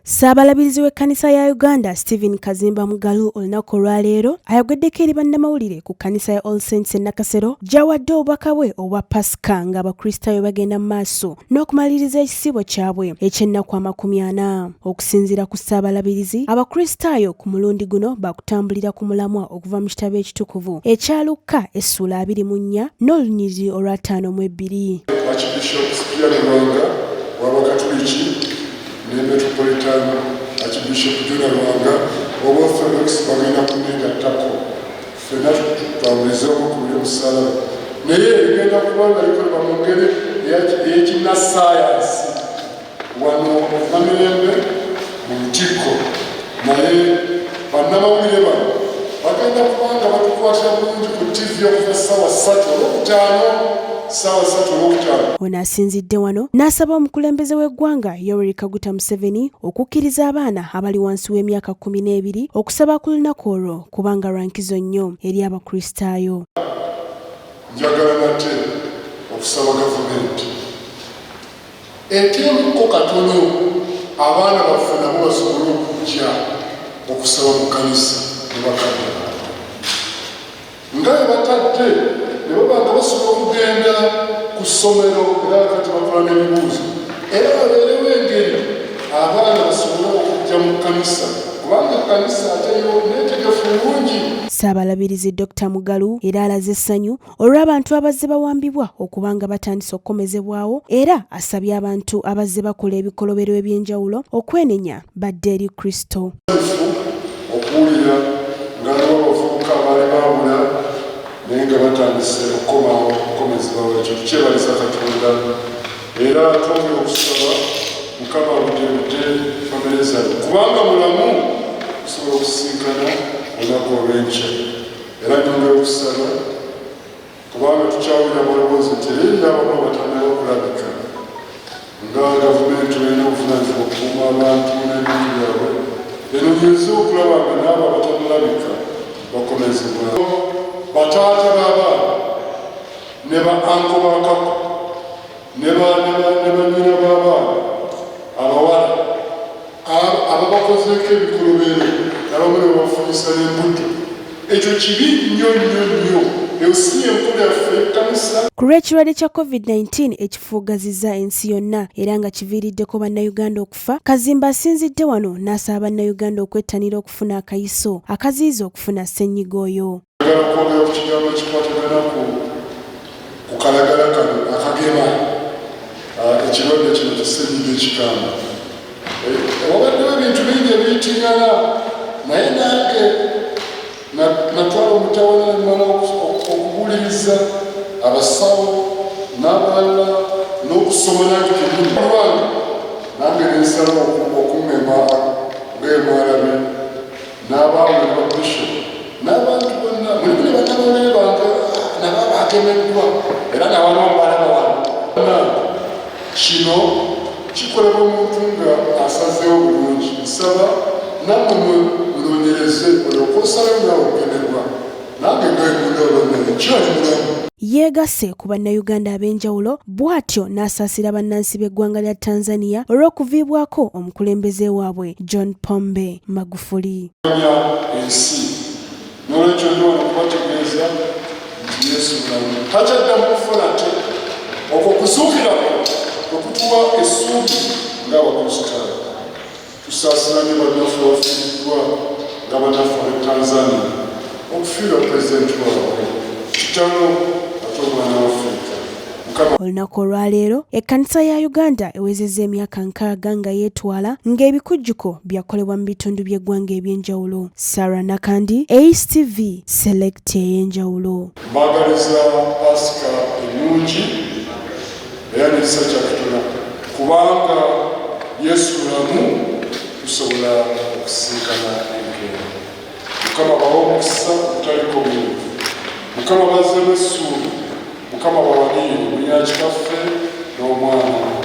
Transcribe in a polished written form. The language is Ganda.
Ssaabalabirizi w'ekkanisa ya Uganda Stephen Kazimba Mugalu olunaku olwaleero ayogeddeko eri bannamawulire ku kkanisa ya All Saints e Nakasero gy'awadde obubaka bwe obwa Pasika ng'Abakristaayo bagenda mu maaso n'okumaliriza ekisiibo kyabwe eky'ennaku 40. Okusinziira ku Ssaabalabirizi, Abakristaayo ku mulundi guno baakutambulira ku mulamwa okuva mu kitabo ekitukuvu ekya Lukka essuula 24 n'olunyiriri olw'ataano mu ebbiri. Archbishop Cyprian Lwanga w'Abakatuliki ne Metropolitan Archbishop Jonah Lwanga ow'Orthodox bagenda kuneegattako ffenna tutwawulizeemu ku buli omusaalaba, naye ligenda kuba nga likolebwa mu ngeri ey'ekinnassaayansi wano Namirembe mu Lutikko. Naye bannamawulire bano bagenda kubanga batukwatira bulungi ku ttivi okuva ssaawa 3 Olwokutaano, ssaawa 3 Olwokutaano. Ono asinzidde wano n'asaba omukulembeze w'eggwanga Yoweri Kaguta Museveni okukkiriza abaana abali wansi w'emyaka 12 okusaba ku lunaku olwo kubanga lwa nkizo nnyo eri Abakristaayo. Njagala nate okusaba gavumenti eteemukko katono abaana baffe nabo basobole okujja okusaba mu kkanisa ne bakadde baabwe nga bwe batadde ne baba nga basobola okugenda ku ssomero, era kati bakola n'ebibuuzo, era babeerewo engeri abaana basobole okujja mu kkanisa kubanga ekkanisa ate yo neetegefu bulungi. Ssaabalabirizi Dokita Mugalu era alaze essanyu olw'abantu abazze bawambibwa okuba nga batandise okukomezebwawo, era asabye abantu abazze bakola ebikolobero eby'enjawulo okwenenya badde eri Kristo. Okuwulira nga waliwo abavubuka abaali baabula naye nga batandise okukomawo okukomezebwawo, ekyo tukyebaliza Katonda, era twongera okusaba Mukama abuddeebudde famire zaabwe kubanga mulamu tusobola okusisinkana olunaku olw'enkya. Era nyongera okusaba kubanga tukyawulira amaloboozi nti era eriyo abamu abatannaba okulabika, nga gavumenti olina obuvunaanyizibwa okukuuma abantu n'ebintu byabwe enoonyereze okulaba nga n'abo abatannalabika bakomezebwa. Bataata b'abaana ne ba anko ba Kako ne bannyina b'abaana abawala ababakozeeko ebikolobero n'abamu ne babafunyisa n'embuto, ekyo kibi nnyo nnyo nnyo. Eyo si y'enkola yaffe ekkanisa. Ku lw'ekirwadde kya Covid-19 ekifuugazizza ensi yonna era nga kiviiriddeko Bannayuganda okufa, Kazimba asinzidde wano n'asaba Bannayuganda okwettanira okufuna akayiso akaziyiza okufuna ssennyiga oyo. Njagala kwogera ku kigambo ekikwatagana ku kalagala kano akagema ekirwadde kino kya ssennyiga ekikambwe. Wabaddewo ebintu bingi ebiyitingana, naye nange natwala omutawaana ne mmala okubuuliriza abasawo n'abalala n'okusoma nange kennyini lwange, nange ne nsalawo okuŋŋema ng'emwalabe n'abaami ne babishopu n'abantu bonna, mulimu ne bannamawulire bange nabo abagemeddwa, era nawaliwo balaba wano. Kino kikolebwa omuntu nga asazeewo bulungi. Nsaba nammwe munoonyereze olyoke osalewo naawe okugemebwa. Nange nga bwe mundaba nkyali mulamu. Yeegasse ku Bannayuganda ab'enjawulo bw'atyo n'asaasira bannansi b'eggwanga lya Tanzania olw'okuviibwako omukulembeze waabwe John Pombe Magufuli. Ensi n'olwekyo ndi wano okubategeeza nti Yesu mulamu, takyaddamu kufa nate. Okwo kuzuukira kwe kutuwa essuubi ng'Abakristaayo. Tusaasira nnyo bannaffe abafiiriddwa nga bannaffe ab'e Tanzania okufiirwa pulezidenti waabwe. Kitalo ate omwana w'Afirika. Olunaku olwaleero ekkanisa ya Uganda ewezezza emyaka 60 nga yeetwala ng'ebikujjuko byakolebwa mu bitundu by'eggwanga eby'enjawulo. Sarah Nakandi, Ace TV, Select ey'enjawulo. Mbaagaliza Paasika ennungi era n'ekisa kya Katonda, kubanga Yesu mulamu, tusobola okusisinkana enkeera. Mukama bawe omukisa ogutaliko muntu. Mukama bazzeemu essuubi. Mukama bawanirire mu linnya lya Kitaffe n'Omwana.